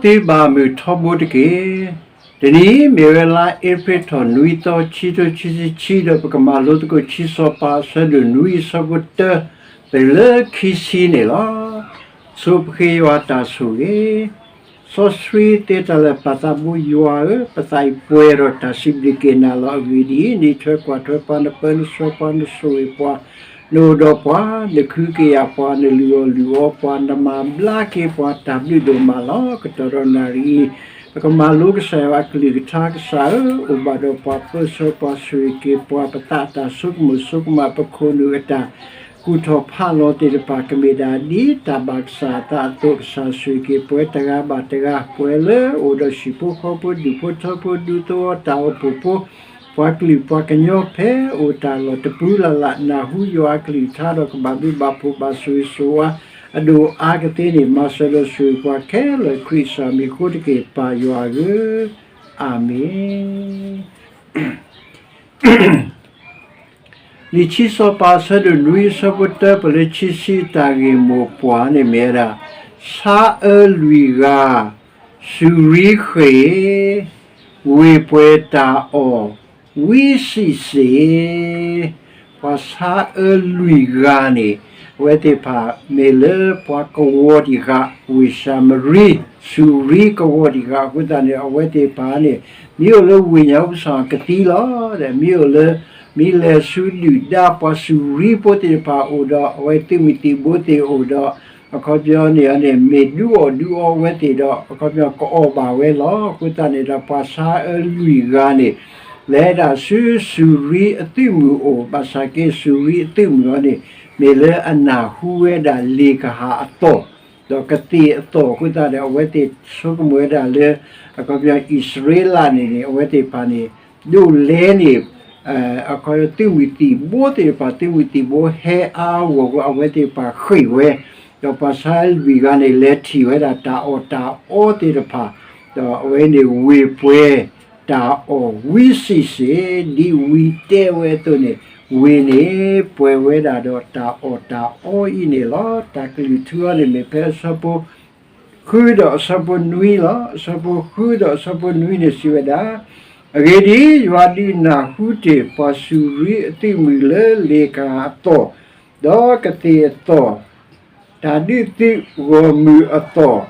သုဘၣ်မုာ်ထီဘိတက့ၢ်. တနံၤအံၤမ့ၢ်ဝဲလါအ့ဖြ့ၣ်ထီၣ်နွံသီ ခံထိခံဆံခံ ဒီးပကမၤလိသကိးခံစီၤပၤအဆၢဒိၣ်နွံအဆၢဖိတၢ တုၤလၢခံဆံန့ၣ်လီၤ. ဆိပဃ့ယွၤတၢ်ဆိၣ်ဂ့ၤ. စီဆှံသ့တၢ်လၢာ်ပၢ်သးဘိယွၤဧၢ, ပသးအံၤပှဲၤဒီးတၢ်စံးဘျုးက့ၤနၤလီၤ. အဂ့ၢ်ဒ်အံၤ, နအံးထွဲကွၢ်ထွဲပှၤ, နပၢနဆှၢပှၤ, နဆိၣ်ဂ့ၤပှၤ, နအိၣ်ဒီးပှၤ, နခုကယာ်ပှၤ, နလုၢ်အီၣ်လုၢ်အီပှၤ, နမၤဘျါက့ၤပှၤတၢ်ဘျုးဒိၣ်မးလီၤ. ကတီၢ်ဒီးနၣ်ရံၣ်အံၤ, ပကမၤလိကစၢ်ယွၤအကလုၢ်ကထါ. ကစၢ်ဧၢ, အိၣ်ဘၣ်ဒီးပှၤ, ပၢဆှၢပှၤ, ဆိၣ်ဂ့ၤက့ၤပှၤ, ပသးအတၢ်ဆိကမိၣ်ဆိကမး, ပခိၣ်နူာ်အတၢ်ကူၣ်ထီၣ်ဖးလီၤသ့ၣ်တဖၣ် ကမ့ၢ်ဒၣ်ဒ်တၢ်ဘၣ်ကစၢ်အသးအသိး, ကစၢ်ဆိၣ်ဂ့ၤက့ၤပှၤတဂၤဘၣ်တဂၤ, ပှၤလၢအအိၣ်ဒီးဟံၣ်ဖိဃီဖိ, ဒူၣ်ဖိထၢဖိ, ဒူသဝီတၢ်အိၣ်ဖှိၣ်ဖိ, ပှၤကလုာ်ပှၤကညီဖဲအိၣ်တၢ်လီၢ်တပူၤလၢ်လၢ် နၢ်ဟူယွၤအကလုၢ်ကထါဒီး ကဘၣ်ဘျုးဘၣ်ဖှိၣ်ဘၣ်ဆိၣ်ဂ့ၤဆိၣ်ဝါအဒိၣ်အါကသ့န့ၣ်, မၤစၢၤဒီးဆိၣ်ဂ့ၤပှၤခဲလၢာ်ခရံာ်အမံၤအဃိတက့ၢ်, ပၢ်ယွၤဧၢ, အၤမ့ၣ်. လံာ်ခံစီၤပၤအဆၢဒိၣ်နွံအဆၢဖိတၢ ပလၢခံဆံအတၢ်ဂ့ၢ်မိၢ်ပှၢ်န့ၣ်မ့ၢ်ဝဲဒၣ်, ဆါအၢလွံၢ်ဂၤ, စူၤရံဃ့ၢ်, ဝ့ၢ်ပှဲၤတၢ်အီၣ်, ဝံစံးစ့ၣ်, ပှၤဆါအၢလွံၢ်ဂၤန့ၣ်, အဝဲသ့ၣ်တဖၣ်မ့ၢ်လၢပှၤကဝီၤတံၢ်ဃာ်, ဝ့ၢ်ၡၤမရံ, စူၤရံကဝီၤတံၢ်ဃာ်အဃိသတးန့ၣ် အဝဲသ့ၣ်တဖၣ်န့ၣ် မ့ၢ်အိၣ်လၢဝ့ၢ်ညါအူပစီၣ်ကသံလီၤ. ဒီးမ့ၢ်အိၣ်လၢ မ့ၢ်လဲၤဆူဒုၣ်ဒါပှၤစူၤရံဖိသ့ၣ်တဖၣ်အအိၣ်ဒီး အဝဲသုးမုၢ်သံၣ်ဘိသ့ၣ်အိၣ်ဒီး အခီပညီန့ၣ်န့ၣ် မ့ၢ်ဒုးအီၣ်ဒုးအီဝဲသ့ၣ်ဒီး အခီပညီကအီၣ်ဘၣ်ဝဲလီၤ. အဃိသတးန့ၣ်ဒီး ပှၤဆါအၢလွံၢ်ဂၤန့ၣ် လဲၤဒၣ်ဆူစူၤရံအသုးမုၢ်အိၣ်, ဘၣ်ဆၣ်က့စူၤရံအသုးမုၢ်အီၤန့ၣ် မ့ၢ်လၢအနၢ်ဟူဝဲဒၣ်လ့ၣ်ကဟၣ်အသီၣ် ဒီးကသ့ၣ်အသီၣ်အဃိသတးဒီး အဝဲသ့ၣ်ဆိကမိၣ်ဝဲဒၣ်လၢ အခီပညီအံၣ်စရ့လးန့ၣ်န့ၣ် အဝဲသ့ၣ်တဖၣ်န့ၣ် ဒိးလဲန့ၣ် အခီပညီသုးမုၢ်သံၣ်ဘိသ့ၣ်တဖၣ် သုးမုၢ်သံၣ်ဘိဟဲအါအါဂီၢ်ဂီၢ် အဝဲသ့ၣ်တဖၣ်ဃ့ၢ်ဝဲ, ဒီးပှၤဆါလွံၢ်ဂၤန့ၣ် လဲၤထံၣ်ဝဲဒၣ်တၢ်အီၣ်တၢ်အီသ့ၣ်တဖၣ်, ဒီးအဝဲန့ၣ်ဝ့ၢ်ပှဲၤ တၢ်အီၣ်ဝံစံးစ့ၣ်, ဒ်ဝံတဲဝဲအသိးန့ၣ် ဝ့ၢ်န့ၣ်ပှဲၤဝဲဒၣ်ဒီးတၢ်အီၣ်တၢ်အီအံၤန့ၣ်လီၤ. တၢ်ကလုၢ်ထူအီၤန့ၣ်မ့ၢ်ဖဲအဆၢဖိ ဃုဒီးအဆၢဖိနွံလီၤ. အဆၢဖိဃုဒီးအဆၢဖိနွံန့ၣ်စံးဝဲဒၣ်, အဂ့ၢ်ဒ်အံၤ, ယွၤဒုးနၢ်ဟူတ့ၢ်ပှၤစူၤရံအသုးမုၢ်လၢလ့ၣ်ကဟၣ်အသီၣ်, ဒီးကသ့ၣ်အသီၣ်, တၢ်ဒုးသုးဂီၢ်မုၢ်အသီၣ်,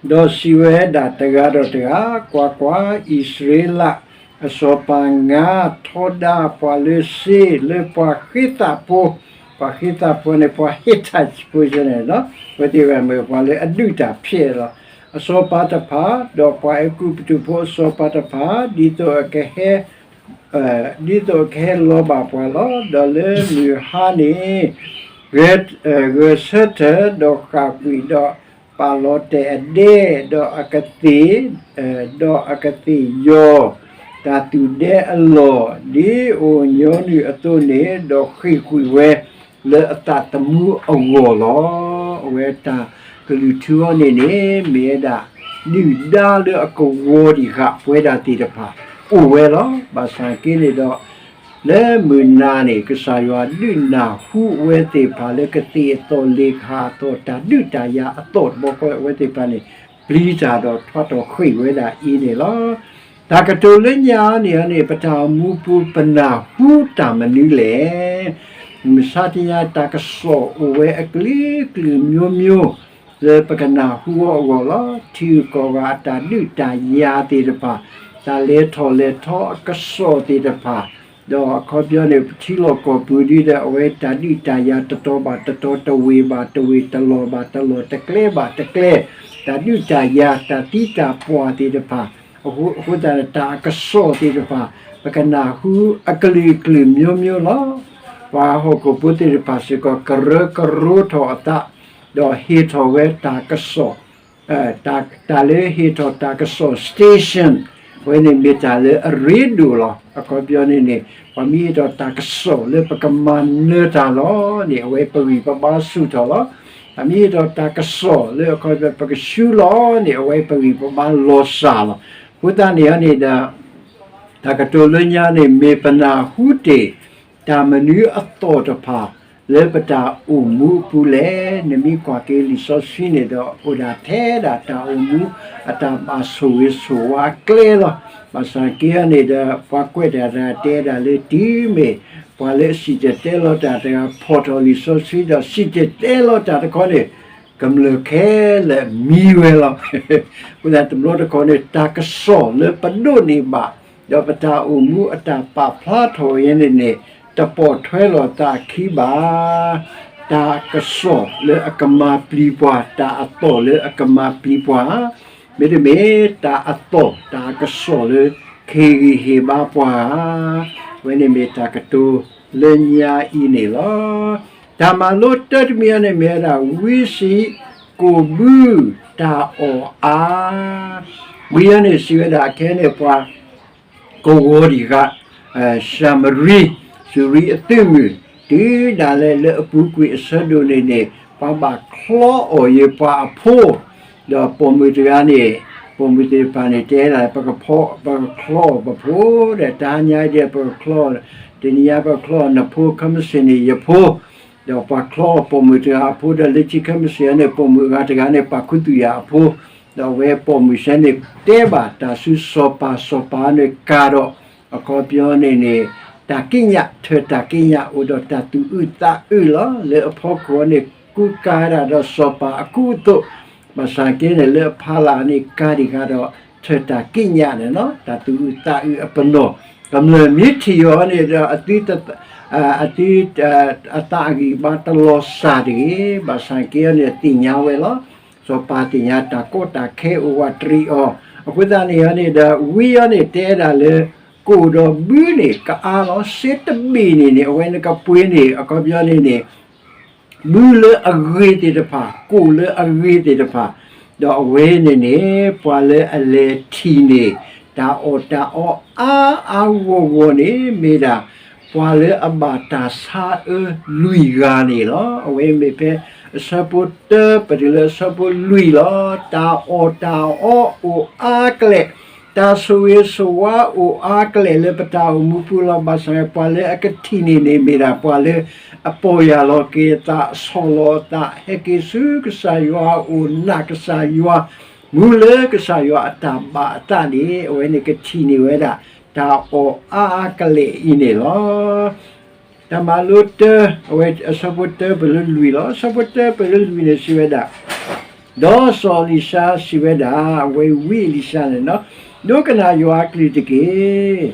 ဒီးစံးဝဲဒၣ်တဂၤဒီးတဂၤ, ကွၢ်ကွၢ်, အံၣ်စရ့လးအစီၤပၤ ငါထီဒါပှၤလၢစ့လၢပှၤဃ့သးဖိ, ပှၤဃ့သးဖိန့ၣ် ပှၤဟ့ၣ်တၢ်ဖိန့ၣ်လီၤ. အဝဲသ့ၣ်ဝဲမ့ၢ်ပှၤလၢအဒုးတၢ်ဖျဲးလီၤ. အစီၤပၤတဖၣ်, ဒီးပှၤအဲၤကူပတူးဖိအစီၤပၤတဖၣ်, ဒ်သိးအကဟဲ ဒ်သိးအကဟဲလီၤဘၣ်ပှၤလီၤ. ဒီးလၢမုၢ်ဟါန့ၣ် ဂဲၤဆၢထၢၣ်, ဒီးဃၣ်ကွံာ်, ဒီးပာ်လီၤတဲာ်အဒဲ, ဒီးအကသ့ၣ်, ဒီးအကသ့ၣ်ယီၤ တၢ်သူၣ်ဒဲအလီၢ် ဒ်အိၣ်ညီနုၢ်အသိးန့ၣ်, ဒီးဃ့ၢ်ကွံာ်ဝဲလၢအသးသမူအဂီၢ်လီၤ. အဝဲတၢ်ကလုၢ်ထူအီၤန့ၣ်န့ၣ် မ့ၢ်ဝဲဒၣ် ဒုၣ်ဒါလၢအကဝီၤတံၢ်ဃာ်ပဝဲဒၣ်သ့ၣ်တဖၣ် အိၣ်ဝဲလီၤ. ဘၣ်ဆၣ်က့န့ၣ်ဒီး လၢမုၢ်နၤန့ၣ် ကစၢ်ယွၤဒုးနၢ်ဟူအဝဲသ့ၣ်တဖၣ်လၢကသ့ၣ်အသီၣ်လ့ၣ်ကဟၣ်အသီၣ် တၢ်ဒုးတၢ်ယၤအသီၣ်တဘျီဃီ အဝဲသ့ၣ်တဖၣ်န့ၣ် ပျံၤတၢ်ဒီးထွးထီၣ်ဃ့ၢ်ဝဲဒၣ်အံၤန့ၣ်လီၤ. တၢ်ကတိၤလၢညါန့ၣ်န့ၣ် ပတၢ်အိၣ်မူပူၤပနၢ်ဟူတၢ်မနုၤလဲၣ်. မုၢ်မဆါတနံၤညါ တၢ်ကစီၣ်အိၣ်ဝဲအကလုာ်ကလုာ်မျိုးမျိုး လၢပကနၢ်ဟူအီၤအဂီၢ်လီၤ. ထံဂုၤကီၢ်ဂၤအတၢ်ဒုးတၢ်ယၤသ့ၣ်တဖၣ်, တၢ်လဲၤထီၣ်လဲၤထီအကစီၣ်သ့ၣ်တဖၣ်, ဒီးအခီပညီန့ၣ် ပထံလီၢ်ကီၢ်ပူၤဒ်ဒီး အဝဲတၢ်ဒုးတၢ်ယၤတတီၤဘၣ်တတီၤ တဝ့ၢ်ဘၣ်တဝ့ၢ် တလီၢ်ဘၣ်တလီၢ် တကျဲဘၣ်တကျဲ တၢ်ဒုးတၢ်ယၤ တၢ်သံတၢ်ပှၢ်သ့ၣ်တဖၣ် အဃိသတးန့ၣ် တၢ်အကစီၣ်သ့ၣ်တဖၣ် ပကနၢ်ဟူအကလုာ်ကလုာ်မျိုးမျိုးလီၤ. ပှၤဟီၣ်ခိၣ်ဖိသ့ၣ်တဖၣ်စ့ၢ်ကီး ကရၢကရိထီၣ်အသး ဒီးဟ့ၣ်ထီၣ်ဝဲတၢ်ကစီၣ်, တၢ်လၢဟ့ၣ်ထီၣ်တၢ်ကစီၣ် station အဝဲန့ၣ်မ့ၢ်တၢ်လၢအရ့ဒိၣ်လီၤ. အခီပညီန့ၣ်န့ၣ် ပှၤမ့ၢ်ဟ့ၣ်ထီၣ်တၢ်ကစီၣ်လၢပကမၤနၢၤတၢ်လီၤန့ၣ် အဝဲပဂံၢ်ပဘါဆူၣ်ထီၣ်လီၤ. ပှၤမ့ၢ်ဟ့ၣ်ထီၣ်တၢ်ကစီၣ်လၢအခီပညီပကဆှုလီၤန့ၣ် အဝဲပဂံၢ်ပဘါလီၤစၢ်လီၤ. အဃိသတးန့ၣ်န့ၣ်ဒီး တၢ်ကတိၤလၢညါန့ၣ် မ့ၢ်ပနၢ်ဟူတ့ၢ် တၢ်မနုၤအသီၣ်တဖၣ် လၢပတၢ်အိၣ်မူအပူၤလဲၣ်. နမ့ၢ်ကွၢ်က့ၤလံာ်စီဆှံန့ၣ်ဒီး အိၣ်ဒၣ်ထဲဒၣ်တၢ်အိၣ်မူ အတၢ်ဘၣ်ဆိၣ်ဂ့ၤဆိၣ်ဝါအကျဲလီၤ. ဘၣ်ဆၣ်က့န့ၣ်ဒီး ပှၤကွဲးတၢ်တဂၤတဲဒၣ်လၢ တုၤမ့ၢ်ပှၤလၢအစံၣ်တဲၤတဲလီၤတၢ်တဂၤ ဖီၣ်ထီၣ်လံာ်စီဆှံဒီး စံၣ်တဲၤတဲလီၤတၢ်တခီန့ၣ် ကမျၢၢ်ခဲလၢာ်မံဝဲလီၤ. အဃိသတးတဘျီတခီၣ်န့ၣ် တၢ်ကစီၣ်လၢပဒိးန့ၢ်ဘၣ် ဒီးပတၢ်အိၣ်မူအတၢ်ပာ်ဖျါထီၣ်ဝဲန့ၣ်န့ၣ် တပိာ်ထွဲလီၤသးအခံဘၣ်. တၢ်ကစီၣ်လၢအကမၤပျံၤပှၤ, တၢ်အသီၣ်လၢအကမၤပျံၤပှၤ, မ့တမ့ၢ် တၢ်အသီၣ်တၢ်အကစီၣ်လၢ ကဟ့ၣ်ဂံၢ်ဟ့ၣ်ဘါပှၤဧါ. အဝဲန့ၣ်မ့ၢ်တၢ်ကတိၤလၢညါအံၤန့ၣ်လီၤ. တၢ်မၤလိတၢတမံၤအံၤန့ၣ်မ့ၢ်ဝဲဒၣ် ဝံစံးကိၣ်ဘုတၢ်အီၣ်အါ. ဝံအံၤန့ၣ်စံးဝဲဒၣ် အခဲန့ၣ်ပှၤ ကဝီၤဒံးဃာ် ၡၤမရံ စူၤရံအသုးမုၢ် တုၤဒၣ်လဲာ်လၢအပူၤကွံာ်အဆၢဒိၣ်န့ၣ်န့ၣ် ပှၤဘၣ်ချီအီၣ်ယဲပှၤအဖိ, ဒီးပိာ်မုၣ်တဂၤန့ၣ် ပိာ်မုၣ်သ့ၣ်တဖၣ်န့ၣ် တဲဒၣ် ပကဖီ ပကချီအီၣ်ပဖိဒီး တဟါညါအံၤဒီး ပကချီအီၣ်, တနံၤညါပကချီအီၣ်နဖိ ခဲမုၢ်ဆ့ၣ်န့ၣ်ယဖိ, ဒီးပှၤချီအီၣ်ပိာ်မုၣ်တဂၤအဖိဒီး လၢခံခဲမုၢ်ဆ့ၣ်န့ၣ် ပိာ်မုၣ်အဂၤတဂၤန့ၣ် ပာ်ခူသူၣ်ယၤအဖိ, ဒီးအဝဲပိာ်မုၣ်ဆဲန့ၣ် တဲဘၣ်တၢ်ဆူစီၤပၤ, စီၤပၤန့ၣ်ကၤဒီး အခီပညီန့ၣ်န့ၣ် တၢ်ကံးညာ် ထၢၣ်တၢ်ကံးညာ်အိၣ်ဒီးတၢ်သူၣ်အုးသးအုးလီၤ. လၢအဖီခိၣ်န့ၣ် ကူကၤဝဲဒၣ်ဒီးစီၤပၤအကူအသိး, ဘၣ်ဆၣ်က့န့ၣ် လၢအဖီလာ်န့ၣ် ကၤဒံးဃာ်ဒီး ထၢၣ်တၢ်ကံးညာ်န့ၣ်လီၤ. တၢ်သူၣ်အုးသးအုးအပနီၣ်, ကမျၢၢ်မ့ၢ်ထံၣ်အီၤန့ၣ်ဒီး အသု အသု အသးအဂံၢ်အဘါတလီၤစၢ်တဂ့ၤ, ဘၣ်ဆၣ်က့န့ၣ် သ့ၣ်ညါဝဲလီၤ. စီၤပၤသ့ၣ်ညါတၢ်ကီတၢ်ခဲအိၣ်ဝးတရံးအီၤ, အဃိသတးန့ၣ်န့ၣ်ဒီး ဝံအံၤန့ၣ် တဲဒၣ်လၢ ကိၣ်ဒီးဘုန့ၣ် ကအါလီၤ. စ့တဘ့ၣ်န့ၣ်န့ၣ် အဝဲန့ၣ်ကပှ့ၤန့ၣ် အခီပညီန့ၣ်န့ၣ် ဘုလၢအဂ့ၤသ့ၣ်တဖၣ်, ကိၣ်လၢအဂ့ၤသ့ၣ်တဖၣ်, ဒီးအဝဲန့ၣ်န့ၣ် ပှၤလၢအလဲၤထံၣ်န့ၣ် တၢ်အီၣ်တၢ်အီအါအါဂီၢ်ဂီၢ်န့ၣ် မ့ၢ်ဒၣ် ပှၤလၢအဘၣ်တၢ်ဆါအၢလွံၢ်ဂၤန့ၣ်လီၤ. အဝဲမ့ၢ်ဖဲအဆၢဖိတၢ ပတုၤလၢအဆၢဖိလွံၢ်လီၤ. တၢ်အီၣ်တၢ်အီအိၣ်အါကလဲာ်, တၢ်ဆိၣ်ဂ့ၤဆိၣ်ဝါအိၣ်အါကလဲာ်လၢပတၢ်အိၣ်မူပူၤလီၤ. ဘၣ်ဆၣ်ပှၤလၢအကထံၣ်န့ၣ်န့ၣ် မ့ၢ်ဒၣ်ပှၤလၢအပီၢ်ယၢ်လီၤက့ၤအသး ဆီၣ်လီၤအသး ဟဲက့ၤဆူကစၢ်ယွၤအအိၣ် နာ်ကစၢ်ယွၤ မူလၢကစၢ်ယွၤအတၢ်ဘၣ်အသးန့ၣ် အဝဲန့ၣ်ကထံၣ်န့ၢ်ဝဲဒၣ် တၢ်အီၣ်အါအါကလဲာ်အံၤန့ၣ်လီၤ. တၢ်မၤလိတၢ အဝဲအဆၢဖိတၢပတုၤလၢလွံၢ်လီၤ. အဆၢဖိတၢပတုၤလၢလွံၢ်န့ၣ်စံးဝဲဒၣ်, ဒီးစီၤအလံၤၡါစံးဝဲဒၣ်, အဝဲဝံအလံၤၡါန့ၣ်လီၤ, ဒိကနၣ်ယွၤအကလုၢ်တက့ၢ်.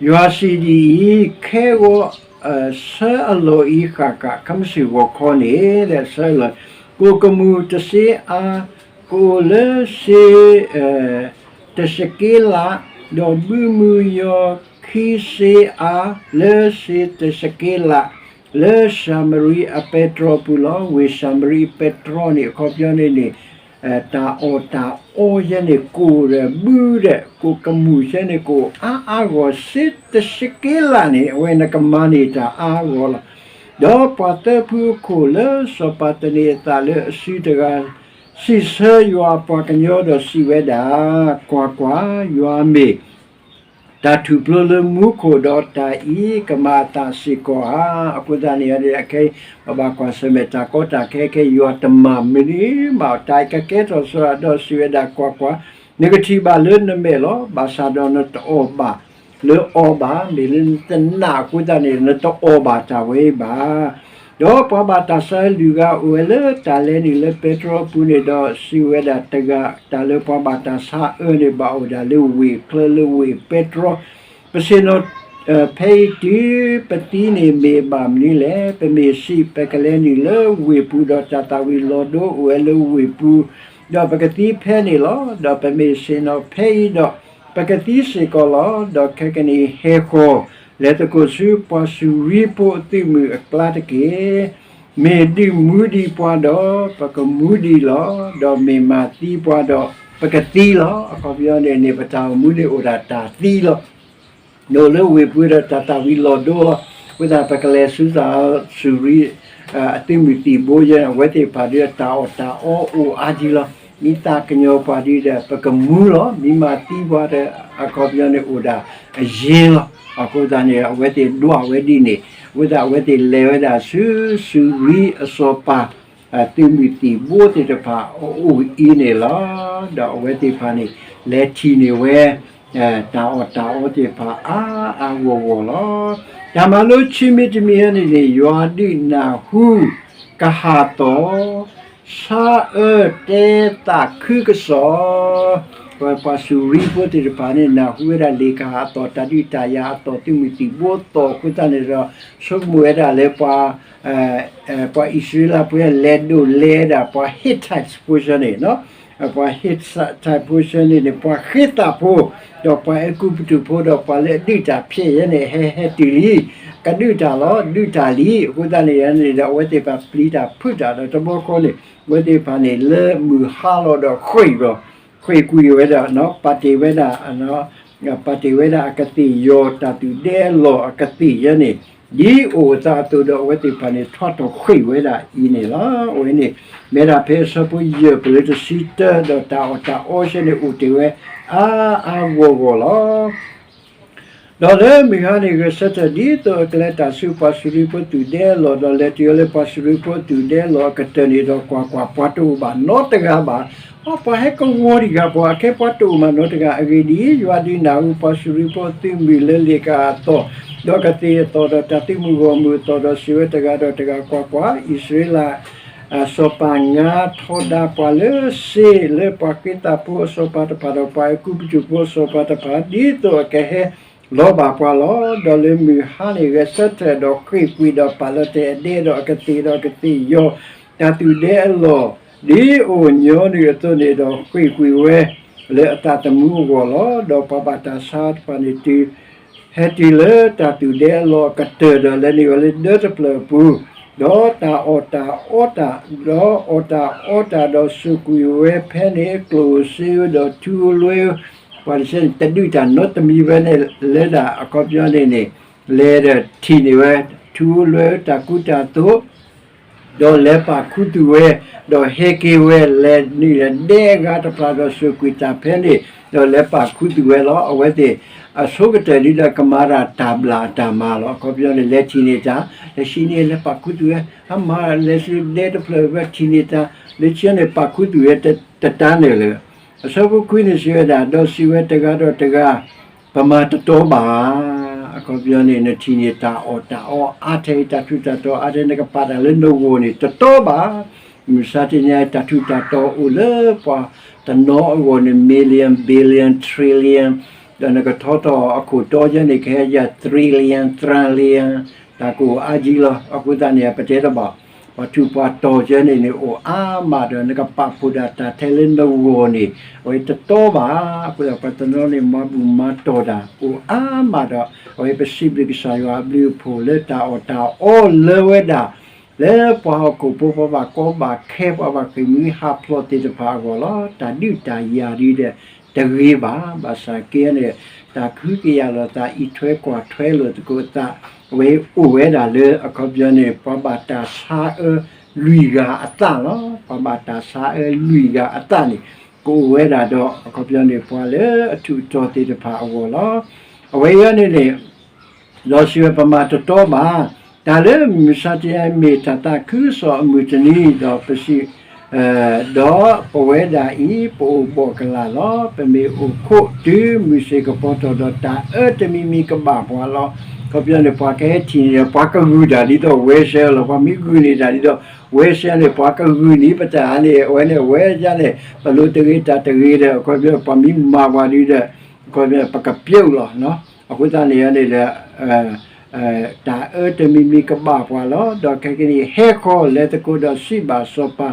ယွၤစံးဒ်အံၤ, ခဲဂီၤ ဆၢအလီၢ်အံၤဃၣ်ဃၣ် ခဲမုၢ်ဆ့ၣ်ဂီၤခီန့ၣ် ဆၢအလီၢ် ကိၣ်ကမူၣ်တစ့အါ ကအိၣ်လၢစ့ တစက့လး, ဒီးဘုမုယီၤခံစ့အါ လၢစ့တစက့လး လၢၡၤမရံအပဲတြီပူၤလီၤ. ဝ့ၢ်ၡၤမရံအပဲတြီန့ၣ် အခီပညီန့ၣ်န့ၣ် တၢ်အီၣ်တၢ်အီယဲန့ၣ် ကိၣ်ဒီးဘုဒီး ကိၣ်ကမူၣ်ယဲန့ၣ် ကိၣ်အါအါဂီၢ် စ့တစက့လးန့ၣ် အဝဲန့ၣ်ကမၤန့ၢ်တၢ်အါအါဂီၢ်လီၤ. ဒီးပှၤသၢဖုအခိၣ်လၢစီၤပၤသန့ၤအသးလၢအစုတဂၤ စံးဆၢယွၤအပှၤကညီဒီးစံးဝဲဒၣ်, ကွၢ်ကွၢ်, ယွၤမ့ၢ် တၢ်ထူၣ်ဖျိလၢမူခိၣ်ဒီးတၢ်အံၤကမၤအသးစ့ၢ်ကီးဧါ. အဃိသတးန့ၣ် အခဲအံၤ ပဘၣ်ကွၢ်ဆၢၣ်မဲာ်တၢ်ကီတၢ်ခဲခဲ ယွၤတမၤမနုၤမး တၢ်အံၤကကဲထီၣ်စှၤဒီးစံးဝဲဒၣ်, ကွၢ်ကွၢ်, နကထံၣ်ဘၣ်လၢနမဲာ်လီၤ. ဘၣ်ဆၣ်ဒီးနတအီၣ်ဘၣ်လၢအီဘၣ်, မ့ၢ်လၢနတနာ်အဃိသတးန့ၣ် နတအီၣ်ဘၣ်တၢ်ဝဲအံၤဘၣ်. ဒီးပှၤဘၣ်တၢ်ဆါအၢလွံၢ်ဂၤအိၣ်ဝဲလၢတၢ်လဲၤနုာ်လၢပဲတြီအပူၤန့ၣ်ဒီးစံးဝဲဒၣ်တဂၤ, တၢ်လၢပှၤဘၣ်တၢ်ဆါအၢန့ၣ် ဘၣ်အိၣ်ဒၣ်လၢဝ့ၢ်ချၢလၢဝ့ၢ်ပဲတြီ, ပဆ့ၣ်နီၤ ဖဲအံၤတုၤပသံန့ၣ်မ့ၢ်ဘၣ်မနုၤလဲၣ်. ပမ့ၢ်စံး ပကလဲၤနုာ်လၢဝ့ၢ်ပူၤဒီးတၢ်သၣ်ဝံၤလီၤဒိအိၣ်ဝဲလၢဝ့ၢ်ပူၤ, ဒီးပကသံဖဲန့ၣ်လီၤ. ဒီးပမ့ၢ်ဆ့ၣ်နီၤဖဲအံၤဒီး ပကသံစ့ၢ်ကီးလီၤ. ဒီးခဲကနံၣ်အံၤဟဲဃီၤ လဲၤသကိးဆူပှၤစူၤရံဖိအသုးမုၢ်အကျါတက့ၢ်. မ့ၢ်ဒုးမူဒံးပှၤဒီး ပကမူဒံးလီၤ. ဒီးမ့ၢ်မၤသံပှၤဒီး ပကသံလီၤ. အခီပညီန့ၣ်န့ၣ် ပတၢ်အိၣ်မူန့ၣ်အိၣ်ဒၣ်တၢ်သံလီၤ. နအိၣ်လၢဝ့ၢ်ပူၤဒီးတၢ်သၣ်ဝံၤလီၤဒိလီၤ. အဃိသတး ပကလဲၤဆူသးစူၤရံ အသုးမုၢ်သံၣ်ဘိယဲ အဝဲသ့ၣ်တဖၣ်ဒီးတၢ်အီၣ်တၢ်အီအိၣ်အါဒံးလီၤ. မ့ၢ်သးကညီၤပှၤဒ်ဒီး ပကမူလီၤ. မ့ၢ်မၤသံပှၤဒီး အခီပညီန့ၣ်အိၣ်ဒၣ်အယ့လီၤ. အဃိသတးန့ၣ် အဝဲသ့ၣ်ဒွးဝဲဒ်န့ၣ် အဃိသတးအဝဲသ့ၣ်လဲၤဝဲဒၣ်ဆူ စူၤရံအစီၤပၤ သုးမုၢ်သံၣ်ဘိသ့ၣ်တဖၣ်အအိၣ်အံၤန့ၣ်လီၤ. ဒီးအဝဲသ့ၣ်တဖၣ်န့ၣ် လဲၤထံၣ်န့ၢ်ဝဲ တၢ်အီၣ်တၢ်အီသ့ၣ်တဖၣ်အါအါဂီၢ်ဂီၢ်လီၤ. တၢ်မၤလိခံမံၤတမံၤအံၤန့ၣ်န့ၣ် ယွၤဒုးနၢ်ဟူ ကဟၣ်သီၣ် ဆါအၢတဲသးခုကစီၣ်, ပှၤစူၤရံဖိသ့ၣ်တဖၣ်န့ၣ် နၢ်ဟူဝဲဒၣ်လံာ်ကဟၣ်အသီၣ် တၢ်ဒုးတၢ်ယၤအသီၣ် သုးမုၢ်သံၣ်ဘိသီၣ်အဃိသတးန့ၣ်ဒီး ဆိကမိၣ်ဝဲဒၣ်လၢပှၤ ပှၤအံၣ်စရ့လးဖိလဲၤဒိးလဲၤဒၣ် ပှၤ Hittite ဖိဆၢန့ၣ် ပှၤ Hittite ဖိဆၢန့ၣ်န့ၣ် ပှၤဃ့သးဖိ ဒီးပှၤအဲၤကူပတူးဖိ ဒီးပှၤလၢအဒုးတၢ်ဖျဲးယဲန့ၣ် ဟဲဟဲတုၤလံ, ကဒုးတၢ်လီၤ ဒုးတၢ်လံ. အဃိသတးန့ၣ်န့ၣ်ဒီး အဝဲသ့ၣ်တဖၣ်ပျံၤတၢ်ဖုးတၢ်ဒီးတဘျီဃီန့ၣ် အဝဲသ့ၣ်တဖၣ်န့ၣ် လၢမုၢ်ဟါလီၤဒီးဃ့ၢ်လီၤ, ဃ့ၢ်ကွံာ်ဝဲဒၣ် ပာ်တ့ၢ်ဝဲဒၣ် ပာ်တ့ၢ်ဝဲဒၣ်အကသ့ၣ်ယီၤ တၢ်သူၣ်ဒဲအလီၢ်အကသ့ၣ်ယဲန့ၣ် ဒ်အိၣ်အသးအသိးဒီး အဝဲသ့ၣ်တဖၣ်န့ၣ် ထွါထီၣ်ဃ့ၢ်ဝဲဒၣ်အံၤန့ၣ်လီၤ. အဝဲန့ၣ် မ့ၢ်ဒၣ်ဖဲအဆၢဖိယဲၢ်ပလၢတဆံတၢ ဒီးတၢ်အီၣ်တၢ်အီဆၢန့ၣ် အိၣ်တ့ၢ်ဝဲ အါအါဂီၢ်ဂီၢ်လီၤ. ဒီးလၢမုၢ်ဟါန့ၣ် ဂဲၤဆၢထၢၣ်ဒ်သိးအကလဲၤတၢ်ဆူပှၤစူၤရံဖိသူၣ်ဒဲအလီၢ်, ဒီးလဲၤတုၤလၢပှၤစူၤရံဖိသူၣ်ဒဲအလီၢ်အကတၢၢ်န့ၣ်ဒီး ကွၢ်ကွၢ်, ပှၤတအိၣ်ဘၣ်နီတဂၤဘၣ်. အီ ပှၤဟဲကဝီၤတဂၤ, ပှၤခဲပှၤတအိၣ်မးနီတဂၤ. အဂ့ၢ်ဒ်အံၤ, ယွၤဒုးနၢ်ဟူပှၤစူၤရံဖိသုးမုၢ်လၢလံာ်ကဟၣ်အသီၣ်, ဒီးကသ့ၣ်အသီၣ်, ဒီးတၢ်သုးမုၢ်ဂီၢ်မုၢ်အသီၣ်, ဒီးစံးဝဲတဂၤဒီးတဂၤ, ကွၢ်ကွၢ်, အံၣ်စရ့လး စီၤပၤ ငါထီဒါပှၤလၢစ့လၢပှၤဃ့သးဖိအစီၤပၤတဖၣ်ဒီး ပှၤအဲၤကူပတူးဖိအစီၤပၤတဖၣ် ဒ်သိးအကဟဲလီၤဘၣ်ပှၤလီၤ. ဒီးလၢမုၢ်ဟါန့ၣ် ဂဲၤဆၢထၢၣ်ဒီးဃ့ၢ်ကွံာ်ဒီးပာ်လီၤတဲာ်အဒဲဒီးအကသ့ၣ်ဒီးအကသ့ၣ်ယီၤ, တၢ်သူၣ်ဒဲအလီၢ် ဒ်အိၣ်ညီနုၢ်အသိးန့ၣ်ဒီး ဃ့ၢ်ကွံာ်ဝဲလၢအသးသမူအဂီၢ်လီၤ. ဒီးပှၤဘၣ်တၢ်ဆါတဖၣ်န့ၣ်တုၤ ဟဲတုၤလၢတၢ်သူၣ်ဒဲအလီၢ်အကတၢၢ်ဒီး လဲၤနုာ်ဝဲလၢဒၢတဖျၢၣ်အပူၤ, ဒီးတၢ်အီၣ်တၢ်အီတၢ်, ဒီးအီၣ်တၢ်အီတၢ်ဒီးစူးကွံာ်ဝဲဖဲန့ၣ် ကျိၣ်ဧိၤစ့ဧိၤဒီးထူဧိၤလွဲဧိၤ, ပှၤတဆဲန့ၣ် တဒုးတၢ်နီတမံၤဝဲန့ၣ် လၢဒၣ်အခီပညီန့ၣ်န့ၣ် လဲၤဒီးထံၣ်န့ၢ်ဝဲ ထူဧိၤလွဲဧိၤတၢ်ကူတၢ်သိး ဒီးလဲၤပာ်ခူသူၣ်ဝဲ, ဒီးဟဲက့ၤဝဲ လဲၤနုာ်လီၤဒဲအဂၤတဖျၢၣ်ဒီးစူးကွံာ်တၢ်ဖဲန့ၣ်, ဒီးလဲၤပာ်ခူသူၣ်ဝဲလီၤ. အဝဲသ့ၣ်အဆိကတၢၢ်ဒ်ဒီးကမၤတၢ်တၢ်ဘျၣ်အတၢ်မၤလီၤ. အခီပညီန့ၣ် လဲၤထံၣ်န့ၢ်တၢ်, လဲၤဆံးန့ၢ် လဲၤပာ်ခူသူၣ်ဝဲ, အမၤလဲၤဆူဒဲတဖျၢၣ်ဝဲထံၣ်န့ၢ်တၢ်, လၢခံန့ၣ်ပာ်ခူသူၣ်ဝဲတတၢ်န့ၣ်လၢ အဆၢဖိခွံန့ၣ်စံးဝဲဒၣ်, ဒီးစံးဝဲတဂၤဒီးတဂၤ, ပမၤတတီဘၣ်. အခီပညီန့ၣ် နထံၣ်န့ၢ်တၢ်အီၣ်တၢ်အီအါထဲအံၤ တၢ်ထူးတၢ်တီၤအါထဲ နကပာ်တၢ်လၢနဂီၢ်န့ၣ် တတီဘၣ်. မုၢ်မဆါတနံၤအံၤ တၢ်ထူးတၢ်တီၤအိၣ်လၢပှၤတနီၤအဂီၢ်န့ၣ် million, billion, trillion, ဒီးနကထီထီၣ်အခိၣ်တီယဲန့ၣ် ကဟဲယၤ trillion, trillion, တၢ်ကအိၣ်အါကံလီၤ. အဃိသတးန့ၣ် ပတဲတဘၣ် ပှၤထူးပှၤတီၤယဲန့ၣ်န့ၣ် အိၣ်အါမးဒီး နကပာ်ဖှိၣ်ဒၣ်တၢ်ထဲလၢနဂီၢ်န့ၣ် အဝဲတတီဘၣ်. အဃိသတး ပှၤတနီၤန့ၣ် မၤဘူၣ်မၤတီၢ်တၢ် အိၣ်အါမးဒီး အဝဲပစံးဘျုးကစၢ်ယွၤအဘျုးအဖှိၣ်လၢတၢ်အီၣ်တၢ်အီလၢဝဲဒၣ် လၢပှၤဟီၣ်ခိၣ်ဖိ ပှၤဘၣ်ကီဘၣ်ခဲ ပှၤဘၣ်ဃ့ၢ်မှံဟးဖျိးသ့ၣ်တဖၣ်အဂီၢ်လီၤ. တၢ်ဒုးတၢ်ယၤဒုဒီး တဂ့ၤဘၣ်. ဘၣ်ဆၣ်က့န့ၣ် တၢ်ကဟုကယာ်လိာ်သး အံးထွဲကွၢ်ထွဲလိာ်သကိးသး အဝဲအိၣ်ဝဲဒၣ်လၢ အခီပညီန့ၣ် ပှၤဘၣ်တၢ်ဆါအၢလွံၢ်ဂၤအသးလီၤ. ပှၤဘၣ်တၢ်ဆါအၢလွံၢ်ဂၤအသးန့ၣ် ကအိၣ်ဝဲဒၣ်ဒီး အခီပညီန့ၣ် ပှၤလၢအထူးအတီၤသ့ၣ်တဖၣ်အဂီၢ်လီၤ. အဝဲအံၤန့ၣ်န့ၣ် ဒီးစံးဝဲ ပမၤတတီဘၣ်. တၢ်လၢမုၢ်မဆါတနံၤအံၤ မ့ၢ်တၢ်သးခုကစီၣ်အမုၢ်တနံၤ ဒီးပစံး ဒီးပဝဲဒၣ်အံၤ ပအိၣ်ဘှီၣ်ကလာ်လီၤ. ပမ့ၢ်အိၣ်ခိးတုၤမုၢ်ဆ့ၣ်ကပီၤထီၣ်ဒီး တၢ်အၢတမံၤမံၤကဘၣ်ပှၤလီၤ. အခီပညီန့ၣ် ပှၤကဟဲထံၣ်န့ၣ်ဒီး ပှၤကဂုာ်တၢ်ဒ်သိးဝဲစဲလီၤ. ပှၤမ့ၢ်ဂုာ်န့ၢ်တၢ်ဒ်သိးဝဲစဲန့ၣ် ပှၤကဂုာ်န့ၢ်ပတၢ်န့ၣ် အဝဲန့ၣ် အဝဲဒၣ်န့ၣ် ပလိၤတဂ့ၤတၢ်တဂ့ၤဒီး အခီပညီ ပှၤမ့ၢ်မၤပှၤဒုဒီး အခီပညီ ပကပြုတ်လီၤ. အဃိသတးန့ၣ်န့ၣ်ဒီး တၢ်အၢတမံၤမံၤကဘၣ်ပှၤလီၤ. ဒီးခဲကနံၣ်အံၤ ဟဲဃီၤလဲၤသကိးဒီးစံးဘၣ်စီၤပၤ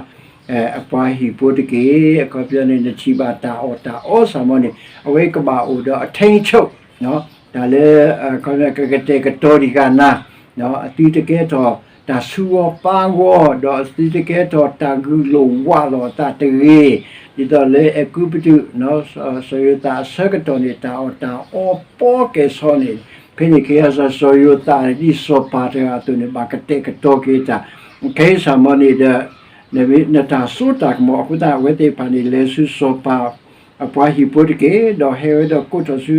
အပှၤဟံၣ်ဖိတက့ၢ်. အခီပညီန့ၣ် နထံၣ်ဘၣ်တၢ်အီၣ်တၢ်အီစ့ၢ်မီၤန့ၣ် အဝဲကဘၣ်အိၣ်ဒီးအထိန်းချုပ် တၢ်လၢ ကကတဲာ်ကတီၤဒံးဃာ်နၤ သုတကဲထီၣ်တၢ်ဆူးဂီၤပာ်ဂီၤ ဒီးသုတကဲထီၣ်တၢ်ဂုာ်လိာ်ဝးလိာ်အသးတဂ့ၤ. ဒ်သိးလၢအဲၤကူပတူး စီၤယိၤသးအဆၢကတီၢ်န့ၣ် တၢ်အီၣ်တၢ်အီပီကဲၣ်ဆိးန့ၣ် ဖဲန့ၣ် ကယၤစၢ်စီၤယိၤသးဒ်စီၤပၤတဂၤအသိးန့ၣ် ဘၣ်ကတဲာ်ကတီၤက့ၤတၢ် ခဲအံၤစ့ၢ်မီၤန့ၣ်ဒီး နတၢ်စိတၢ်ကမီၤအဃိသတး အဝဲသ့ၣ်တဖၣ်န့ၣ် လဲၤဆူစီၤပၤ အပှၤဟံၣ်ဖိတက့ၢ်. ဒီးဟဲဝဲဒီးကိးထီၣ်ဆူ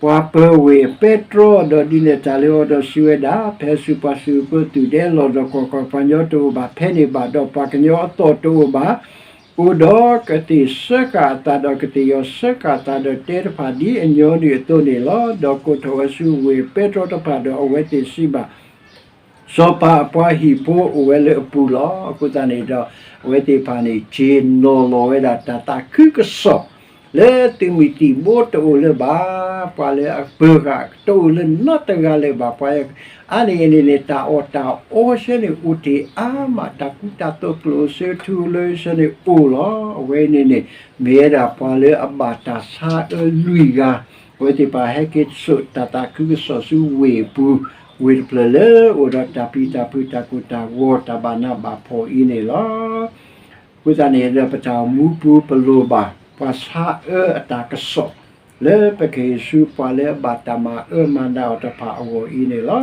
ပှၤပၢၤဝ့ၢ်ပဲတြီ ဒီးဒုးနဲၣ်တၢ်လၢအီၤဒီးစံးဝဲဒၣ်, ဖဲဆူပှၤစုပူၤသုးဒဲလီၢ်ဒီး ကွၢ်ကွၢ်, ပှၤကညီတအိၣ်ဘၣ်ဖဲန့ၣ်ဘၣ်, ဒီးပှၤကညီအသီၣ်တအိၣ်ဘၣ်, အိၣ်ဒီးကသ့ၣ်စၢဃာ်အသးဒီးကသ့ၣ်ယီၤစၢဃာ်အသးဒီးတဲတဖၣ်ဒ်အညီနုၢ်အသိးန့ၣ်လီၤ. ဒီးကိးထီၣ်ဝဲဆူဝ့ၢ်ပဲတြီတဖၣ်ဒီးအဝဲသ့ၣ်စံးဘၣ် စီၤပၤအပှၤဟံၣ်ဖိအိၣ်ဝဲလၢအပူၤလီၤ. အဃိသတးန့ၣ်ဒီး အဝဲသ့ၣ်တဖၣ်န့ၣ် က့ၤနီၤလီၤဝဲဒၣ်တၢ်သးခုကစီၣ် လၢသုးမုၢ်သံၣ်ဘိတအိၣ်လၢၤဘၣ်. ပှၤလၢအပၢၤဃာ်တအိၣ်လၢနီတဂၤလၢၤဘၣ်. ပှၤအါန့ၢ်အန့ၣ်န့ၣ် တၢ်အီၣ်တၢ်အီဆၢန့ၣ်အိၣ်တ့ၢ်အါမး, တၢ်ကူတၢ်သိးကျိၣ်စ့ထူလၢဆၢန့ၣ်အိၣ်လီၤ. အဝဲန့ၣ်န့ၣ် မ့ၢ်ဝဲဒၣ်ပှၤလၢအဘၣ်တၢ်ဆါအၢလွံၢ်ဂၤ အဝဲသ့ၣ်တဖၣ်ဟဲက့ၤစိာ်တၢ်သးခုကစီၣ်ဆူဝ့ၢ်အပူၤ, ဝ့ၢ်တဖျၢၣ်လၢအိၣ်ဒီးတၢ်ပျံၤတၢ်ဖုး တၢ်ကိၢ်တၢ်ဂီၤ တၢ်ဘၣ်နးဘၣ်ဖှီၣ်အံၤန့ၣ်လီၤ. အဃိသတးန့ၣ်ဒီး ပတၢ်အိၣ်မူပူၤပလိၣ်ဘၣ် ပှၤဆါအၢအတၢ်ကစီၣ် လၢပကဟ့ၣ်ဆူပှၤလၢအဘၣ်တၢ်မၤအၢမၤနးအီၤတဖၣ်အဂီၢ်အံၤန့ၣ်လီၤ.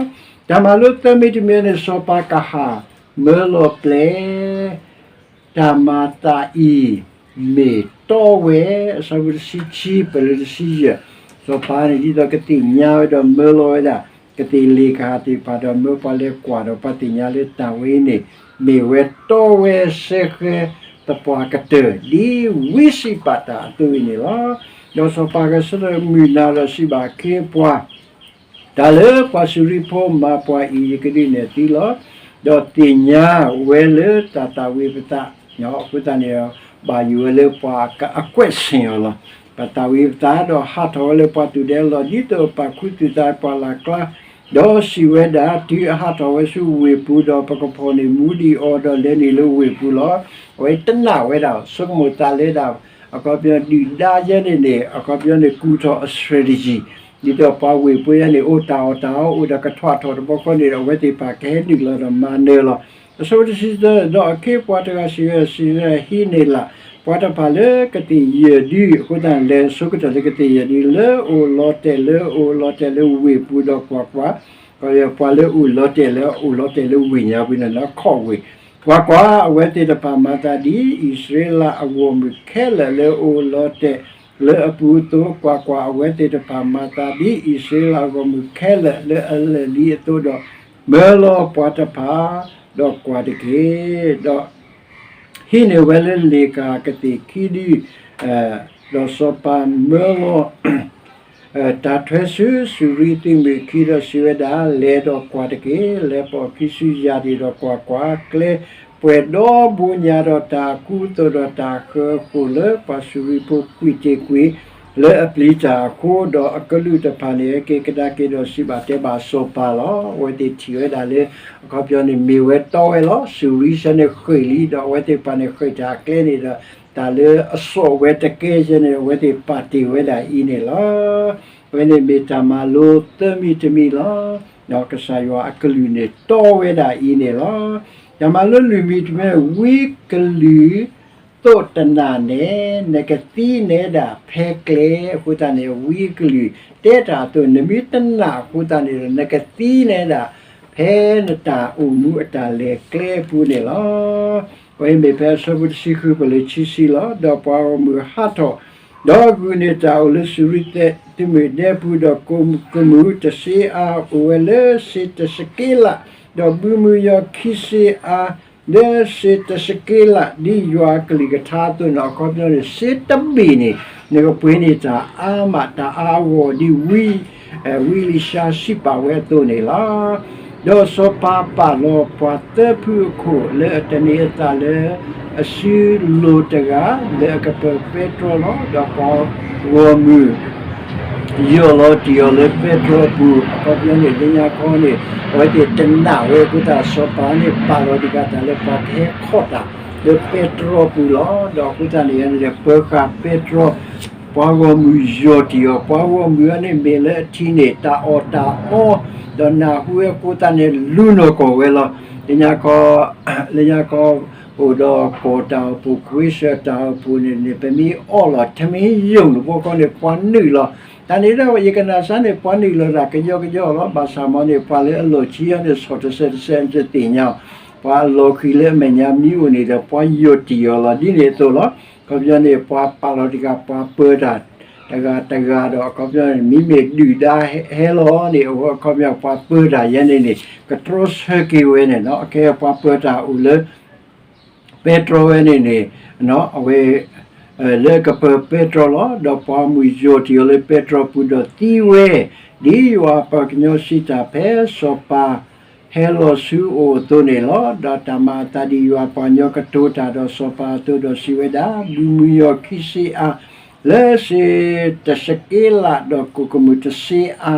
တၢ်မၤလိသၢမံၤတမံၤန့ၣ် စီၤပၤကဟၣ်မၢလီၤပျဲၢ် တၢ်မၤသးအံၤ မ့ၢ်တီဝဲ, အဆၢဖိတဆံခံ ပၢၢ်လၢတဆံယဲၢ်, စီၤပၤန့ၣ် ဒ်သိးကသ့ၣ်ညါဝဲဒီးမၢလီၤဝဲဒၣ် ကသ့ၣ်လ့ၣ်ကဟၣ်သ့ၣ်တဖၣ်ဒီး မၢပှၤလဲၤကွၢ်ဒီး ပှၤသ့ၣ်ညါလၢတၢ်ဝဲအံၤန့ၣ် မ့ၢ်ဝဲတီဝဲစဲဃဲသပှၢ်ကတၢၢ် ဒ်ဝံစံးပာ်တၢ်အသိးအံၤန့ၣ်လီၤ. ဒီးစီၤပၤဂဲၤဆၢထၢၣ်မုၢ်နၤဒီးစံးဘၣ်အခ့အပှၤ တၢ်လၢပှၤစူၤရံဖိမၤပှၤအံၤ ယကဒုးနဲၣ်သုလီၤ. ဒီးသ့ၣ်ညါဝဲလၢတၢ်သၣ်ဝံၤပသး, အဃိသတးန့ၣ် ဘၣ်ယိၣ်ဝဲလၢပှၤအကွဲးဆ့ၣ်အီၤလီၤ. ပသၣ်ဝံၤပသးဒီးဟးထီၣ်ဝဲလၢပှၤသူၣ်ဒဲလီၢ် ဒ်သိးပာ်ခူသူၣ်သးပှၢ်လၢ်ကျါ, ဒီးစံးဝဲဒၣ်, တုၤအဟးထီၣ်ဝဲဆူဝ့ၢ်ပူၤဒီး ပကဖီၣ်န့ၢ်မူဒံးအီၤဒီးလဲၤနုာ်လၢဝ့ၢ်ပူၤလီၤ. အဝဲတနာ်ဝဲဒၣ် ဆိကမိၣ်သးလဲဒၣ် အခီပညီဒုၣ်ဒါယဲန့ၣ်န့ၣ် အခီပညီန့ၣ် ကူၣ်ထီၣ်အ strategy ဒ်သိးပှၤဝ့ၢ်ပူၤယဲန့ၣ် အိၣ်တၢ်အီၣ်တၢ်အီအိၣ်ဒီးကထွးထီၣ်တဘျီဃီန့ၣ်ဒီး အဝဲသ့ၣ်တဖၣ်ကဟဲနုာ်လီၤဒီးမၤနၢၤလီၤ. အဆၢဖိတဆံသၢ, ဒီးအခ့အပှၤတဂၤစံးဝဲ, စံးဝဲဒၣ်, ဟံးန့ၢ်လၢ်ပှၤတဖၣ်လၢကသ့ၣ်ယဲၢ်ဒု, အဃိသတးလဲၤဆိကတၢၢ်လၢကသ့ၣ်ယဲၢ်ဒု လၢအိၣ်လီၤတဲာ်လၢ အိၣ်လီၤတဲာ်လၢဝ့ၢ်ပူၤဒီးကွၢ်ကွၢ်, ပှၤလၢအိၣ်လီၤတဲာ်လၢအိၣ်လီၤတဲာ်လၢဝ့ၢ်ညါပူၤန့ၣ်လီၤ ခီၣ်ဝ့ၢ်, ကွၢ်ကွၢ်, အဝဲသ့ၣ်တဖၣ်မၤသးဒ်အံၣ်စရ့လးအဂီၢ်မုၢ်ခဲလၢာ်လၢအိၣ်လီၤတဲာ်လၢအပူၤအသိး, ကွၢ်ကွၢ်, အဝဲသ့ၣ်တဖၣ်မၤသးဒ်အံၣ်စရ့လးအဂီၢ်မုၢ်ခဲလၢာ်လၢအလၢာ်လံအသိးဒီး, မၢလီၤပှၤတဖၣ်, ဒီးကွၢ်တက့ၢ်, ဒီး ဟံးန့ၢ်ဝဲလၢလ့ၣ်ကၤကသ့ၣ်ခံဒု, ဒီးစီၤပၤမၢလီၤ တၢ်ထွဲဆူစူၤရံသုးမုၢ်အခံဒီးစံးဝဲဒၣ်, လဲၤဒီးကွၢ်တက့ၢ်, လဲၤပိာ်အခံဆူယၢ်ဒံၣ်ဒီးကွၢ်ကွၢ်, ကျဲပှဲၤဒီဘိညါဒီးတၢ်အကူအသိးဒီးတၢ်အဃၢအဃိၣ်လၢပှၤစူၤရံဖိကွံာ်တ့ၢ်ကွံာ် လၢအပျံၤတၢ်အဃိ, ဒီးအကလူးတဖၣ်န့ၣ် ဟဲက့ၤကဒါက့ၤဒီးစံးဘၣ်တဲဘၣ်စီၤပၤလီၤ. အဝဲသ့ၣ်ထံၣ်ဝဲဒၣ်လၢ အခီပညီန့ၣ် မ့ၢ်ဝဲတီဝဲလီၤ. စူၤရံစဲန့ၣ်ဃ့ၢ်လံ, ဒီးအဝဲသ့ၣ်တဖၣ်န့ၣ်ဃ့ၢ်တၢ်အကျဲန့ၣ်ဒီး တၢ်လၢအစိာ်ဝဲတကဲယဲန့ၣ် အဝဲသ့ၣ်ပာ်တ့ၢ်ဝဲဒၣ်အံၤန့ၣ်လီၤ. အဝဲန့ၣ်မ့ၢ်တၢ်မၤလိသၢမံၤတမံၤလီၤ. ကစၢ်ယွၤအကလုၢ်န့ၣ်တီဝဲဒၣ်အံၤန့ၣ်လီၤ. တၢ်မၤလိလွံၢ်မံၤတမံၤ, ဝံကလုာ် သိးတနာ်နဲၣ် နကသံနဲဒၣ်ဖဲကျဲ, အဃိသတးန့ၣ် ဝံအကလုၢ်တဲတၢ်အသိး နမ့ၢ်တနာ်အဃိသတးန့ၣ်ဒီး နကသံနဲဒၣ် ဖဲနတၢ်အိၣ်မူအတၢ်လဲၤကျဲအပူၤန့ၣ်လီၤ. အဝဲမ့ၢ်ဖဲအဆၢဖိတဆံဃုပၢၢ်လၢခံဆံလီၤ. ဒီးပှၤဂီၢ်မုၢ်ဟးထီၣ်, ဒီးဂုာ်န့ၢ်တၢ်အိၣ်လၢစူၤရံသုးမုၢ်ဒဲပူၤ, ဒီးကိးကမူၣ်တဆ့အါအိၣ်ဝဲလၢစ့တစက့လး, ဒီးဘုမုယီၤခံဆ့အါ လၢစ့တစက့လး ဒ်ယွၤအကလုၢ်ကထါအသိးန့ၣ် အခီပညီန့ၣ် စ့တဘ့ၣ်န့ၣ် နကပှ့ၤန့ၢ်တၢ်အါမး တၢ်အါအဂီၢ်ဒ်ဝံ, ဝံအ့လံၡါစံးပာ်ဝဲအသိးန့ၣ်လီၤ. ဒီးစီၤပၤပာ်လီၤပှၤသၢဖုအခိၣ်လၢအတန့ၤအသးလၢ အစုလိၤတဂၤ လၢအကပၢၤပဲတြီလီၤ. ဒီးပှၤဂီၢ်မုၢ် ယီၢ်လီၤတံၢ်အီၤလၢပဲတြီအပူၤ, အခီပညီန့ၣ် လၢညါခီန့ၣ် အဝဲသ့ၣ်တနာ်ဝဲအဃိသတး စီၤပၤန့ၣ် ပာ်လီၤတံၢ်ဃာ်တၢ်လၢပှၤကဟဲခီၣ်တၢ်လၢပဲတြီအပူၤလီၤ. ဒီးအဃိသတးန့ၣ် ပၢၤဃာ်ပဲတြီ, ပှၤဂီၢ်မုၢ်ယီၢ်တံၢ်အီၤ, ပှၤဂီၢ်မုၢ်အံၤန့ၣ်မ့ၢ်လၢအထံၣ်န့ၢ်တၢ်အီၣ်တၢ်အီ, ဒီးနၢ်ဟူဝဲအဃိသတးန့ၣ် လူၤနီၢ်ကီၢ်ဝဲလီၤ. လၢညါခီ လၢညါခီ အိၣ်ဒီးကီၢ်တၢ်အိၣ်ဖှိၣ် ခဝ့ၡၢၣ်တၢ်အိၣ်ဖှိၣ်န့ၣ်န့ၣ် ပမ့ၢ်အီၣ်လီၤ ထမ့ၢ်ယိာ်န့ၣ် ပှၤကီန့ၣ် ပှၤနုာ်လီၤ. တၢ်န့ၣ်ဒီး ယကနၣ်စၢ်န့ၣ် ပှၤနုာ်လီၤတၢ်ကယီကယီလီၤ. ဘၣ်ဆၣ်မ့ၢ်န့ၣ် ပှၤလၢအလီၢ်ခံဂၤန့ၣ် ဆီၣ်တစဲးတစဲးန့ၣ်တသ့ၣ်ညါ, ပှၤအလီၢ်ခံလၢအမဲာ်ညါမ့ၢ်အိၣ်န့ၣ်ဒီး ပှၤယီၢ်တံၢ်အီၤလီၤ. ဒ်န့ၣ်အသိးလီၤ. အခီပညီန့ၣ် ပှၤပာ်လီၤတံၢ်ဃာ် ပှၤပၢၤတၢ် တဂၤတဂၤဒီးအခီပညီန့ၣ် မ့မ့ၢ်ဒုၣ်ဒါဟဲလီၤန့ၣ် အဝဲအခီပညီပှၤပၢတၢ်ယဲန့ၣ်န့ၣ် ကတြီဆၢက့ၤဝဲန့ၣ်နီၤ. အခဲအံၤပှၤပၢတၢ်အိၣ်လၢ ပဲတြီဝဲန့ၣ်န့ၣ် အဝဲ လၢကပၢပဲတြီလီၤ. ဒီးပှၤဂီၢ်မုၢ်ယီၢ်တံၢ်အီၤလၢပဲတြီပူၤဒီးသံဝဲ, ဒ်ယွၤအပှၤကညီစံးတၢ်ဖဲစီၤပၤဟဲလီၤဆူအအိၣ်အသိးန့ၣ်လီၤ. ဒီးတၢ်မၤအသးဒ်ယွၤအပှၤကညီကတိၤတၢ်ဒီးစီၤပၤအသိးဒီးစံးဝဲဒၣ်, ဘုမုၢ်ယီၢ်ခံဆံအါ လၢစ့တၡက့လး ဒီးကိၣ်ကမူၣ်တဆံအါ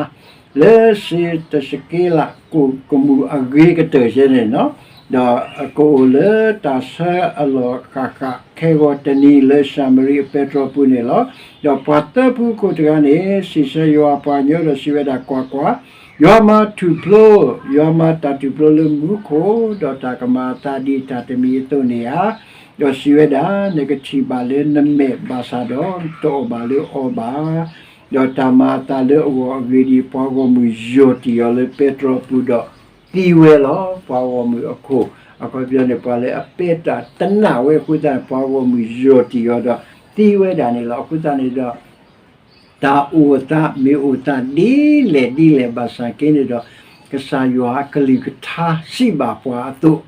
လၢစ့တၡက့လး ကိၣ်ကမူၣ်အဂ့ၤကတၢၢ်ယဲန့ၣ်နီၤ. ဒီးကအိၣ်လၢတၢ်ဆၢအလီၢ်ဃၣ်ဃၣ်ခဲဂီၤတနံၤလၢၡၤမရံအပဲတြီပူၤန့ၣ်လီၤ. ဒီးပှၤသၢဖုခိၣ်တဂၤန့ၣ် စံးဆၢယွၤအပှၤကညီဒီးစံးဝဲဒၣ်, ကွၢ်ကွၢ်, ယွၤမၤထူၣ်ဖျိ, ယွၤမၤတၢ်ထူၣ်ဖျိလၢမူခိၣ်, ဒီးတၢ်ကမၤအသးဒ်တၢ်တမံၤအသိးန့ၣ်ဧါ. ဒီးစံးဝဲဒၣ်, နကထံၣ်ဘၣ်လၢနမဲာ်ဘၣ်ဆၣ်ဒီး တအီၣ်ဘၣ်လၢအီဘၣ်. ဒီးတၢ်မၤအသးလၢအဂီၢ်အဂ့ၢ်ဒ်အံၤ, ပှၤဂီၢ်မုၢ်ယီၢ်တံၢ်အီၤလၢပဲတြီပူၤဒီးသံဝဲလီၤ. ပှၤဂီၢ်မုၢ်အခိၣ် အခီပညီန့ၣ် ပှၤလၢအပဲတၢ်တနာ်ဝဲအဃိသတးန့ၣ် ပှၤဂီၢ်မုၢ်ယီၢ်တံၢ်အီၤဒီးသံဝဲဒၣ်န့ၣ်လီၤ. အဃိသတးန့ၣ်ဒီး တၢ်အိၣ်အသးမ့ၢ်အိၣ်သးဒ်လဲၣ်ဒ်လဲၣ်ဘၣ်ဆၣ်က့န့ၣ်ဒီး ကစၢ်ယွၤအကလုၢ်ကထါစံးဘၣ်ပှၤအသိး,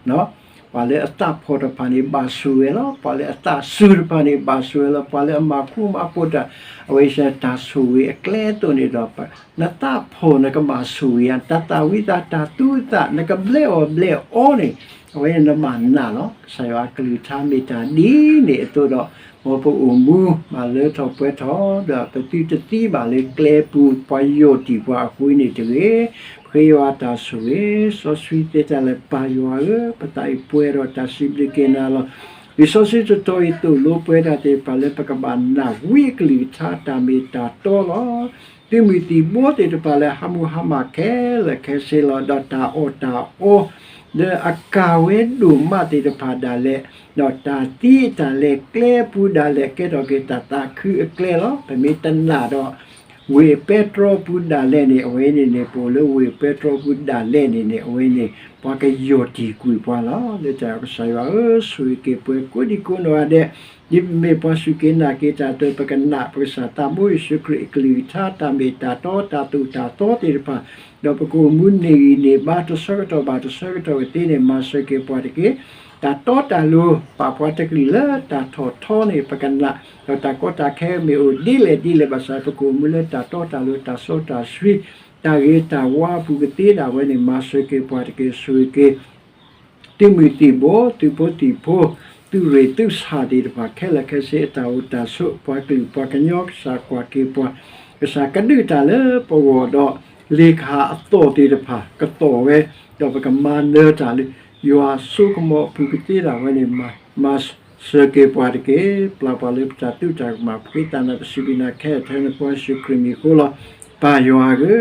ပှၤလၢအသးဖှီၣ်တဖၣ်န့ၣ်ဘၣ်ဆိၣ်ဂ့ၤလီၤ. ပှၤလၢအသးစူၤတဖၣ်န့ၣ်ဘၣ်ဆိၣ်ဂ့ၤလီၤ. ပှၤလၢအမၤဃူမၤဖိးတၢ် အဝဲစ့ၢ်တၢ်ဆိၣ်ဂ့ၤအကျဲအသိးန့ၣ်ဒီး နသးဖှီၣ်နကဘၣ်ဆိၣ်ဂ့ၤဧါ, တၢ်သၣ်ဝံသးတၢ်သူသး နကဘျဲးအီၣ်ဘျဲးအီန့ၣ် အဝဲန့ၣ်နဘၣ်နာ်လီၤ. ကစၢ်ယွၤအကလုၢ်ကထါမ့ၢ်တၢ်ဒ်န့ၣ်အသိးဒီး မ်ပအိၣ်မူမၤလၢထီၣ်ပှဲၤထီၣ် ဒီးပသုတသံဘၣ်လၢကျဲပူၤ ပှၤယီၢ်တံၢ်ပှၤအဃိန့ၣ်တဂ့ၤ. ပဃ့ယွၤတၢ်ဆိၣ်ဂ့ၤ စီဆှံသ့တၢ်လၢပၢ်ယွၤဧၢ, ပသးအံၤပှဲၤဒီးတၢ်စံးဘျုးက့ၤနၤလီၤ. လံာ်စီဆှံတတီၤအံၤသိၣ်လိပှဲၤတၢ်သ့ၣ်တဖၣ်လၢပကဘၣ်နာ်ဝံအကလုၢ်ကထါ တၢ်မ့ၢ်တၢ်တီလီၤ. သုးမုၢ်သံၣ်ဘိသ့ၣ်တဖၣ်လၢဟးမူဟါမၢ်ခဲလၢာ်ခဲဆ့လီၤ. ဒီးတၢ်အီၣ်တၢ်အီ လၢအကၤဝဲဒိၣ်မးသ့ၣ်တဖၣ်ဒၣ်လဲာ်, ဒီးတၢ်သံအတၢ်လဲၤကျဲပူၤဒၣ်လဲာ် ကဲထီၣ်က့ၤတၢ်သးခုအကျဲလီၤ. ပမ့ၢ်တနာ်ဒီး ဝ့ၢ်ပဲတြီပူၤဒၣ်လဲာ်န့ၣ် အဝဲန့ၣ်န့ၣ် ပအိၣ်လၢဝ့ၢ်ပဲတြီပူၤဒၣ်လဲာ်န့ၣ်န့ၣ် အဝဲန့ၣ် ပှၤကယီၢ်တံၢ်ကွံာ်ပှၤလီၤ. လၢတၢ်ကစၢ်ယွၤဧၢ, ဆိၣ်ဂ့ၤက့ၤပှၤကိးဒံကိးနီၢ်ဂၤဒဲး, ဒ်ပမ့ၢ်ပှၤစူၢ်က့ၤနာ်က့ၤတၢ်အသိး ပကနၣ်ပကစၢ်သးဘိယ့ၣ်ၡူးခရံာ်အကလုၢ်ကထါ တၢ်မ့ၢ်တၢ်တီ တၢ်သိၣ်တၢ်သီသ့ၣ်တဖၣ်, ဒီးပကအိၣ်မူန့ၢ်ဂံၢ်န့ၢ်ဘါ တဆၢကတီၢ်ဘၣ်တဆၢကတီၢ်ကသ့န့ၣ် မၤစၢၤက့ၤပှၤတက့ၢ်. တၢ်တီတၢ်လိၤ ပာ်ပှၤတကလုာ်လၢတၢ်ထီၣ်ထီန့ၣ် ပကနၣ်, ဒီးတၢ်ကီတၢ်ခဲမ့ၢ်အိၣ်ဒ်လဲၣ်ဒ်လဲၣ်ဘၣ်ဆၣ် ပကအိၣ်မူလၢတၢ်တီတၢ်လိၤ တၢ်စီတၢ်ဆှံ တၢ်ဂ့ၤတၢ်ဝါအပူၤကသ့ဒၣ်ဝဲန့ၣ် မၤစၢၤက့ၤပှၤတက့ၢ်. ဆိၣ်ဂ့ၤက့ၤ သုးမုၢ်သံၣ်ဘိ သုးဖိသံၣ်ဖိ သုးရ့ၣ်သုးဆၣ်သ့ၣ်တဖၣ် ခဲလၢာ်ခဲဆ့ အတၢ်အိၣ်တၢ်ဆိး ပှၤကလုာ်ပှၤကညီ ကစၢ်ကွၢ်က့ၤပှၤ, ကစၢ်ကဒုးတၢ်လၢပဂီၢ်ဒီး လ့ၣ်ကဟၣ်အသီၣ်သ့ၣ်တဖၣ် ကသီၣ်ဝဲ, ဒီးပကမၤနၢၤတၢ်လၢ ယွၤဆိကမိၣ်အပူၤကသ့ဒၣ်ဝဲန့ၣ် မၤစၢၤက့ၤပှၤတက့ၢ်. ပျၢ်ပှၤလၢပတၢ်သူၣ်တၢ်ကမၣ် ပဃ့တၢ်နၤ ပစံးဘျုးနၤခဲလၢာ်ထဲနဖိယ့ၣ်ၡူးခရံာ်မံၤအဃိလီၤ. ပၢ်ယွၤဧၢ,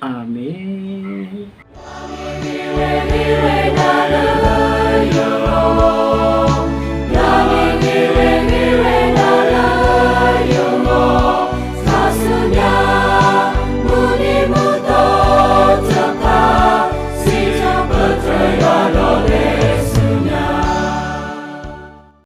အၤမ့ၣ်.